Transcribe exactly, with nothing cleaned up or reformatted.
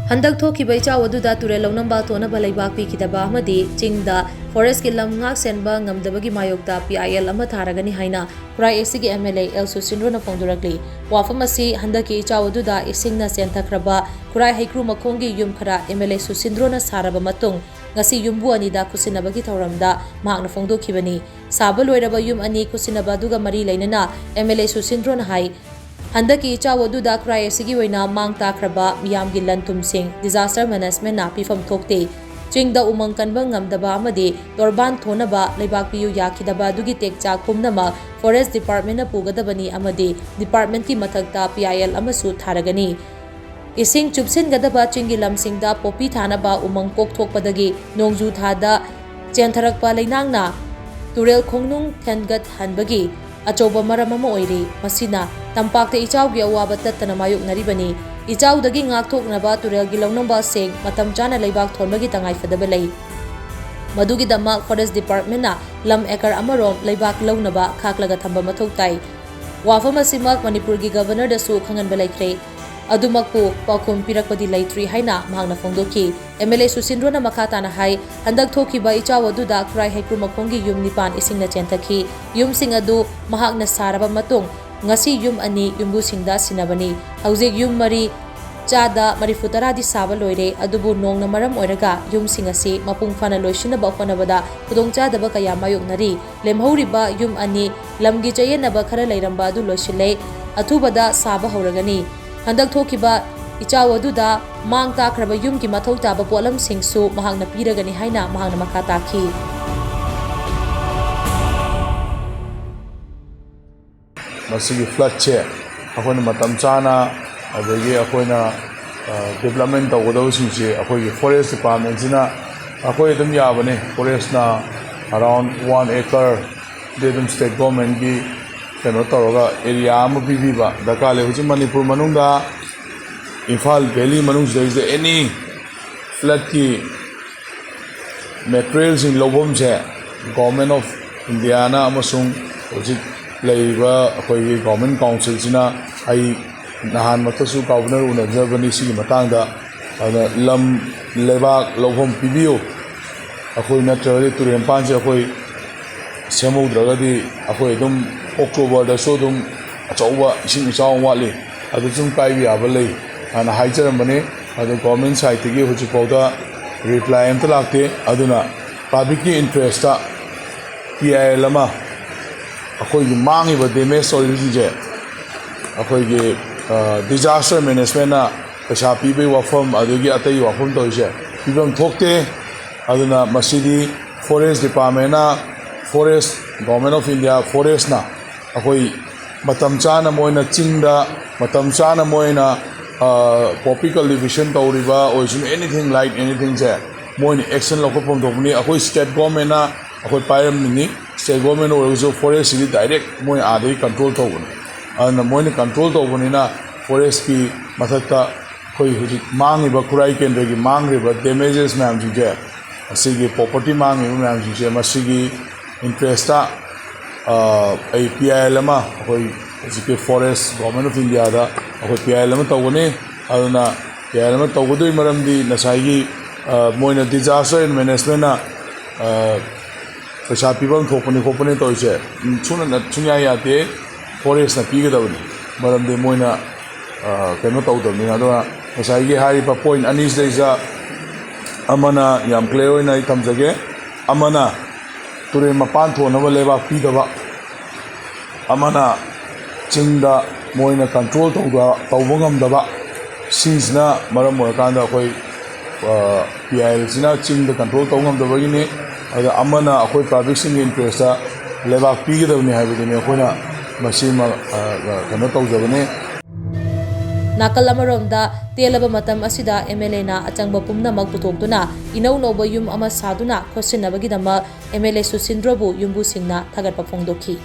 ꯍꯟꯗꯛ ꯊꯣꯛꯈꯤꯕ ꯏꯆꯥꯎ ꯑꯗꯨꯗ ꯇꯨꯔꯦꯜ ꯂꯧꯅꯝꯕ ꯊꯣꯟꯅꯕ ꯂꯩꯕꯥꯛ ꯄꯤꯈꯤꯗꯕ ꯑꯃꯗꯤ ꯆꯤꯡꯗ ꯐꯣꯔꯦꯁ꯭ꯠꯀꯤ ꯂꯝ ꯉꯥꯛ ꯁꯦꯟꯕ ꯉꯝꯗꯕꯒꯤ ꯃꯥꯌꯣꯛꯇ ꯄꯤ ꯑꯥꯏ ꯑꯦꯜ ꯑꯃ ꯊꯥꯔꯒꯅꯤ ꯍꯥꯏꯅ ꯈꯨꯔꯥꯏ ꯑꯦꯁ ꯁꯤꯒꯤ ꯑꯦꯝ ꯑꯦꯜ ꯑꯦ ꯑꯦꯜ ꯁꯨꯁꯤꯟꯗ꯭ꯔꯣꯅ ꯐꯣꯡꯗꯣꯔꯛꯂꯤ꯫ ꯋꯥꯐꯝ ꯑꯁꯤ ꯍꯟꯗꯛꯀꯤ ꯏꯆꯥꯎ ꯑꯗꯨꯗ ꯏꯁꯤꯡꯅ ꯆꯦꯟꯊꯈ꯭ꯔꯕ ꯈꯨꯔꯥꯏ ꯍꯩꯀ꯭ꯔꯨ ꯃꯈꯣꯡꯒꯤ ꯌꯨꯝ ꯈꯔ ꯑꯦꯝ ꯑꯦꯜ ꯑꯦ ꯁꯨꯁꯤꯟꯗ꯭ꯔꯣꯅ ꯁꯥꯔꯕ ꯃꯇꯨꯡ ꯉꯁꯤ ꯌꯨꯝꯕꯨ ꯑꯅꯤꯗ ꯈꯨꯠꯁꯤꯟꯅꯕꯒꯤ ꯊꯧꯔꯝꯗ ꯃꯍꯥꯛꯅ ꯐꯣꯡꯗꯣꯛꯈꯤꯕꯅꯤ꯫ ꯁꯥꯕ ꯂꯣꯏꯔꯕ ꯌꯨꯝ ꯑꯅꯤ ꯈꯨꯠꯁꯤꯟꯅꯕ ꯑꯗꯨꯒ ꯃꯔꯤ ꯂꯩꯅꯅ ꯑꯦꯝ ꯑꯦꯜ ꯑꯦ ꯁꯨꯁꯤꯟꯗ꯭ꯔꯣꯅ ꯍꯥꯏ, ꯍꯟꯗꯛꯀꯤ ꯏꯆꯥꯎ ꯑꯗꯨꯗ ꯈꯨꯔꯥꯏ ꯑꯁꯤꯒꯤ ꯑꯣꯏꯅ ꯃꯥꯡ ꯇꯥꯛꯈ꯭ꯔꯕ ꯃꯤꯌꯥꯝꯒꯤ ꯂꯟ ꯊꯨꯝꯁꯤꯡ disaster managementꯅ ꯄꯤꯐꯝ ꯊꯣꯛꯇꯦ꯫ ꯆꯤꯡꯗ ꯎꯃꯪ ꯀꯟꯕ ꯉꯝꯗꯕ ꯑꯃꯗꯤ ꯇꯣꯔꯕꯥꯟ ꯊꯣꯟꯅꯕ ꯂꯩꯕꯥꯛ ꯄꯤꯌꯨ ꯌꯥꯈꯤꯗꯕ ꯑꯗꯨꯒꯤ ꯇꯦꯛꯆꯥꯛ ꯄꯨꯝꯅꯃꯛ ꯐꯣꯔꯦꯁ꯭ꯠ ꯗꯤꯄꯥꯔꯠꯃꯦꯟꯠꯅ ꯄꯨꯒꯗꯕꯅꯤ ꯑꯃꯗꯤ ꯗꯤꯄꯥꯔꯠꯃꯦꯟꯠꯀꯤ ꯃꯊꯛꯇ ꯄꯤ ꯑꯥꯏ ꯑꯦꯜ ꯑꯃꯁꯨ ꯊꯥꯔꯒꯅꯤ꯫ ꯏꯁꯤꯡ ꯆꯨꯞꯁꯤꯟꯒꯗꯕ ꯆꯤꯡꯒꯤ ꯂꯝꯁꯤꯡꯗ ꯄꯣꯄꯤ ꯊꯥꯅꯕ ꯎꯃꯪ ꯀꯣꯛꯊꯣꯛꯄꯗꯒꯤ ꯅꯣꯡꯖꯨ ꯊꯥꯗ ꯆꯦꯟꯊꯔꯛꯄ ꯂꯩꯅꯥꯡꯅ ꯇꯨꯔꯦꯜ ꯈꯣꯡꯅꯨꯡ ꯊꯦꯟꯒꯠꯍꯟꯕꯒꯤ ꯑꯆꯧꯕ ꯃꯔꯝ ꯑꯃ ꯑꯣꯏꯔꯤ꯫ ꯃꯁꯤꯅ ꯇꯝꯄꯥꯛꯇ ꯏꯆꯥꯎꯒꯤ ꯑꯋꯥꯕ ꯇꯠꯇꯅ ꯃꯥꯌꯣꯛꯅꯔꯤꯕꯅꯤ꯫ ꯏꯆꯥꯎꯗꯒꯤ ꯉꯥꯛꯊꯣꯛꯅꯕ ꯇꯨꯔꯦꯜꯒꯤ ꯂꯧꯅꯝꯕꯁꯤꯡ ꯃꯇꯝ ꯆꯥꯅ ꯂꯩꯕꯥꯛ ꯊꯣꯟꯕꯒꯤ ꯇꯉꯥꯏꯐꯗꯕ ꯂꯩ꯫ ꯃꯗꯨꯒꯤꯗꯃꯛ ꯐꯣꯔꯦꯁ꯭ꯠ ꯗꯤꯄꯥꯔꯠꯃꯦꯟꯠꯅ ꯂꯝ ꯑꯦꯀꯔ ꯑꯃꯔꯣꯝ ꯂꯩꯕꯥꯛ ꯂꯧꯅꯕ ꯈꯥꯛꯂꯒ ꯊꯝꯕ ꯃꯊꯧ ꯇꯥꯏ꯫ ꯋꯥꯐꯝ ꯑꯁꯤꯃꯛ ꯃꯅꯤꯄꯨꯔꯒꯤ ꯒꯕꯔꯅꯔꯗꯁꯨ ꯈꯪꯍꯟꯕ ꯂꯩꯈ꯭ꯔꯦ꯫ ꯑꯗꯨꯃꯛꯄꯨ ꯄꯥꯎꯈꯨꯝ ꯄꯤꯔꯛꯄꯗꯤ ꯂꯩꯇ꯭ꯔꯤ ꯍꯥꯏꯅ ꯃꯍꯥꯛꯅ ꯐꯣꯡꯗꯣꯛꯈꯤ꯫ ꯑꯦꯝ ꯑꯦꯜ ꯑꯦ ꯁꯨꯁꯤꯟꯗ꯭ꯔꯣꯅ ꯃꯈꯥ ꯇꯥꯅ ꯍꯥꯏ, ꯍꯟꯗꯛ ꯊꯣꯛꯈꯤꯕ ꯏꯆꯥꯎ ꯑꯗꯨꯗ ꯈꯨꯔꯥꯏ ꯍꯩꯀ꯭ꯔꯨ ꯃꯈꯣꯡꯒꯤ ꯌꯨꯝ ꯅꯤꯄꯥꯟ ꯏꯁꯤꯡꯅ ꯆꯦꯟꯊꯈꯤ꯫ ꯌꯨꯝꯁꯤꯡ ꯑꯗꯨ ꯃꯍꯥꯛꯅ ꯁꯥꯔꯕ ꯃꯇꯨꯡ ꯉꯁꯤ ꯌꯨꯝ ꯑꯅꯤ ꯌꯨꯝꯕꯨꯁꯤꯡꯗ ꯁꯤꯟꯅꯕꯅꯤ꯫ ꯍꯧꯖꯤꯛ ꯌꯨꯝ ꯃꯔꯤ ꯆꯥꯗ ꯃꯔꯤꯐꯨ ꯇꯔꯥꯗꯤ ꯁꯥꯕ ꯂꯣꯏꯔꯦ, ꯑꯗꯨꯕꯨ ꯅꯣꯡꯅ ꯃꯔꯝ ꯑꯣꯏꯔꯒ ꯌꯨꯝꯁꯤꯡ ꯑꯁꯤ ꯃꯄꯨꯡ ꯐꯥꯅ ꯂꯣꯏꯁꯤꯟꯅꯕ ꯍꯣꯠꯅꯕꯗ ꯈꯨꯗꯣꯡꯆꯥꯗꯕ ꯀꯌꯥ ꯃꯥꯌꯣꯛꯅꯔꯤ꯫ ꯂꯦꯝꯍꯧꯔꯤꯕ ꯌꯨꯝ ꯑꯅꯤ ꯂꯝꯒꯤ ꯆꯌꯦꯠꯅꯕ ꯈꯔ ꯂꯩꯔꯝꯕ ꯑꯗꯨ ꯂꯣꯏꯁꯤꯜꯂꯦ꯫ ꯑꯊꯨꯕꯗ ꯁꯥꯕ ꯍꯧꯔꯒꯅꯤ꯫ ꯍꯟꯗꯛ ꯊꯣꯛꯈꯤꯕ ꯏꯆꯥꯎ ꯑꯗꯨꯗ ꯃꯥꯡ ꯇꯥꯛꯈ꯭ꯔꯕ ꯌꯨꯝꯒꯤ ꯃꯊꯧ ꯇꯥꯕ ꯄꯣꯠꯂꯝꯁꯤꯡꯁꯨ ꯃꯍꯥꯛꯅ ꯄꯤꯔꯒꯅꯤ ꯍꯥꯏꯅ ꯃꯍꯥꯛꯅ ꯃꯈꯥ ꯇꯥꯈꯤ꯫ ꯃꯁꯤꯒꯤ ꯐ꯭ꯂꯠꯁꯦ ꯑꯩꯈꯣꯏꯅ ꯃꯇꯝ ꯆꯥꯅ, ꯑꯗꯒꯤ ꯑꯩꯈꯣꯏꯅ, ꯑ, ꯗꯤꯕ꯭ꯂꯞꯃꯦꯟ ꯇꯧꯒꯗꯕꯁꯤꯡꯁꯦ ꯑꯩꯈꯣꯏꯒꯤ ꯐꯣꯔꯦꯁ꯭ꯠ ꯗꯤꯄꯥꯔꯠꯃꯦꯟꯁꯤꯅ, ꯑꯩꯈꯣꯏ ꯑꯗꯨꯝ ꯌꯥꯕꯅꯤ, ꯐꯣꯔꯦꯁ꯭ꯠꯅ ꯑꯔꯥꯎꯟ ꯋꯥꯟ ꯑꯦꯀꯔ ꯗꯤ ꯑꯗꯨꯝ ꯁ꯭ꯇꯦꯠ ꯒꯣꯔꯃꯦꯟꯒꯤ ꯀꯩꯅꯣ ꯇꯧꯔꯒ ꯑꯦꯔꯤꯌꯥ ꯑꯃ ꯄꯤꯕꯤꯕ ꯗꯔꯀꯥꯔ ꯂꯩ꯫ ꯍꯧꯖꯤꯛ ꯃꯅꯤꯄꯨꯔ ꯃꯅꯨꯡꯗ ꯏꯝꯐꯥꯜ ꯚꯦꯂꯤ ꯃꯅꯨꯡꯁꯤꯗꯩꯁꯤꯗ ꯑꯦꯅꯤ ꯐ꯭ꯂꯠꯀꯤ ꯃꯦꯇꯔꯤꯌꯦꯜꯁꯤꯡ ꯂꯧꯐꯝꯁꯦ ꯒꯣꯔꯃꯦꯟ ꯑꯣꯐ ꯏꯟꯗꯤꯌꯥꯅ ꯑꯃꯁꯨꯡ ꯍꯧꯖꯤꯛ ꯂꯩꯔꯤꯕ ꯑꯩꯈꯣꯏꯒꯤ ꯒꯣꯔꯃꯦꯟ ꯀꯥꯎꯟꯁꯤꯜꯁꯤꯅ, ꯑꯩ ꯅꯍꯥꯟꯃꯛꯇꯁꯨ ꯒꯣꯕꯔꯅꯔ ꯎꯅꯖꯕꯅꯤ ꯁꯤꯒꯤ ꯃꯇꯥꯡꯗ, ꯑꯗꯨꯅ ꯂꯝ ꯂꯩꯕꯥꯛ ꯂꯧꯐꯝ ꯄꯤꯕꯤꯌꯨ꯫ ꯑꯩꯈꯣꯏ ꯅꯠꯇ꯭ꯔꯒꯗꯤ ꯇꯨꯔꯦꯟ ꯃꯄꯥꯟꯁꯦ ꯑꯩꯈꯣꯏ ꯁꯦꯝꯍꯧꯗ꯭ꯔꯒꯗꯤ ꯑꯩꯈꯣꯏ ꯑꯗꯨꯝ ꯑꯣꯛꯇꯣꯕꯔꯗꯁꯨ ꯑꯗꯨꯝ ꯑꯆꯧꯕ ꯏꯁꯤꯡ ꯏꯆꯥꯎ ꯑꯃ ꯋꯥꯠꯂꯤ, ꯑꯗꯨ ꯁꯨꯝ ꯀꯥꯏꯕ ꯌꯥꯕ ꯂꯩ ꯍꯥꯏꯅ ꯍꯥꯏꯖꯔꯝꯕꯅꯤ꯫ ꯑꯗꯨ government sideꯇꯒꯤ ꯍꯧꯖꯤꯛꯐꯥꯎꯗ reply ꯑꯝꯇ ꯂꯥꯛꯇꯦ꯫ ꯑꯗꯨꯅ publicꯀꯤ interestꯇ P I L ꯑꯃ, ꯑꯩꯈꯣꯏꯒꯤ ꯃꯥꯡꯉꯤꯕ damage ꯇꯧꯔꯤꯕꯁꯤꯡꯁꯦ ꯑꯩꯈꯣꯏꯒꯤ disaster managementꯅ ꯄꯩꯁꯥ ꯄꯤꯕꯒꯤ ꯋꯥꯐꯝ, ꯑꯗꯒꯤ ꯑꯇꯩ ꯋꯥꯐꯝ ꯇꯧꯔꯤꯁꯦ ꯄꯤꯐꯝ ꯊꯣꯛꯇꯦ꯫ ꯑꯗꯨꯅ ꯃꯁꯤꯗꯤ forest departmentꯅ, forest, Government of India forestꯅ ꯑꯩꯈꯣꯏ ꯃꯇꯝ ꯆꯥꯅ ꯃꯣꯏꯅ ꯆꯤꯡꯗ, ꯃꯇꯝ ꯆꯥꯅ ꯃꯣꯏꯅ poppy cultivation ꯇꯧꯔꯤꯕ ꯑꯣꯏꯁꯅꯨ, anything like anythingꯁꯦ ꯃꯣꯏꯅ action ꯂꯧꯈꯠꯐꯝ ꯊꯣꯛꯄꯅꯤ꯫ ꯑꯩꯈꯣꯏ state governmentꯅ ꯑꯩꯈꯣꯏ ꯄꯥꯏꯔꯝꯃꯤꯅꯤ꯫ State government ꯑꯣꯏꯔꯒꯁꯨ forestꯁꯤꯗꯤ direct ꯃꯣꯏ ꯑꯥꯗꯒꯤ control ꯇꯧꯕꯅꯤ꯫ ꯑꯗꯨꯅ ꯃꯣꯏꯅ control ꯇꯧꯕꯅꯤꯅ forestꯀꯤ ꯃꯊꯛꯇ ꯑꯩꯈꯣꯏ ꯍꯧꯖꯤꯛ ꯃꯥꯡꯉꯤꯕ ꯈꯨꯔꯥꯏ ꯀꯦꯟꯗ꯭ꯔꯒꯤ ꯃꯥꯡꯈ꯭ꯔꯤꯕ damages ꯃꯌꯥꯝꯁꯤꯡꯁꯦ, ꯑꯁꯤꯒꯤ property ꯃꯥꯡꯉꯤꯕ ꯃꯌꯥꯝꯁꯤꯡꯁꯦ, ꯃꯁꯤꯒꯤ interestꯇ ꯑꯩ P I L ꯑꯃ, ꯑꯩꯈꯣꯏ ꯍꯧꯖꯤꯛꯀꯤ forest, Government of Indiaꯗ ꯑꯩꯈꯣꯏ P I L ꯑꯃ ꯇꯧꯒꯅꯤ꯫ ꯑꯗꯨꯅ P I L ꯑꯃ ꯇꯧꯒꯗꯣꯏ ꯃꯔꯝꯗꯤ ꯉꯁꯥꯏꯒꯤ ꯃꯣꯏꯅ disaster managementꯅ ꯄꯩꯁꯥ ꯄꯤꯐꯝ ꯊꯣꯛꯄꯅꯤ ꯈꯣꯠꯄꯅꯤ ꯇꯧꯔꯤꯁꯦ ꯁꯨꯡꯅ ꯁꯨꯡꯌꯥ ꯌꯥꯗꯦ꯫ Forestꯅ ꯄꯤꯒꯗꯕꯅꯤ, ꯃꯔꯝꯗꯤ ꯃꯣꯏꯅ ꯀꯩꯅꯣ ꯇꯧꯗꯕꯅꯤꯅ꯫ ꯑꯗꯨꯅ ꯉꯁꯥꯏꯒꯤ ꯍꯥꯏꯔꯤꯕ point ꯑꯅꯤꯁꯤꯗꯩꯁꯤꯗ ꯑꯃꯅ ꯌꯥꯝ clear ꯑꯣꯏꯅ ꯑꯩ ꯊꯝꯖꯒꯦ꯫ ꯑꯃꯅ ꯇꯨꯔꯦꯜ ꯃꯄꯥꯟ ꯊꯣꯟꯅꯕ ꯂꯩꯕꯥꯛ ꯄꯤꯗꯕ, ꯑꯃꯅ ꯆꯤꯡꯗ ꯃꯣꯏꯅ control ꯇꯧꯕ ꯇꯧꯕ ꯉꯝꯗꯕ, ꯁꯤꯁꯤꯅ ꯃꯔꯝ ꯑꯣꯏꯔꯀꯥꯟꯗ ꯑꯩꯈꯣꯏ P I Lꯁꯤꯅ ꯆꯤꯡꯗ control ꯇꯧꯕ ꯉꯝꯗꯕꯒꯤꯅꯤ꯫ ꯑꯗ ꯑꯃꯅ ꯑꯩꯈꯣꯏ publicꯁꯤꯡꯒꯤ interestꯇ ꯂꯩꯕꯥꯛ ꯄꯤꯒꯗꯕꯅꯤ ꯍꯥꯏꯕꯗꯨꯅꯤ ꯑꯩꯈꯣꯏꯅ ꯃꯁꯤꯃ ꯀꯩꯅꯣ ꯇꯧꯖꯕꯅꯤ꯫ ꯅꯥꯀꯜ ꯑꯃꯔꯣꯝꯗ, ꯇꯦꯜꯂꯕ ꯃꯇꯝ ꯑꯁꯤꯗ M L Aꯅ ꯑꯆꯪꯕ ꯄꯨꯝꯅꯃꯛ ꯄꯨꯊꯣꯛꯇꯨꯅ ꯏꯅꯧ ꯅꯧꯕ ꯌꯨꯝ ꯑꯃ ꯁꯥꯗꯨꯅ ꯈꯣꯠꯆꯤꯟꯅꯕꯒꯤꯗꯃꯛ M L A ꯁꯨꯁꯤꯟꯗ꯭ꯔꯕꯨ ꯌꯨꯝꯕꯨꯁꯤꯡꯅ ꯊꯥꯒꯠꯄ ꯐꯣꯡꯗꯣꯛꯈꯤ꯫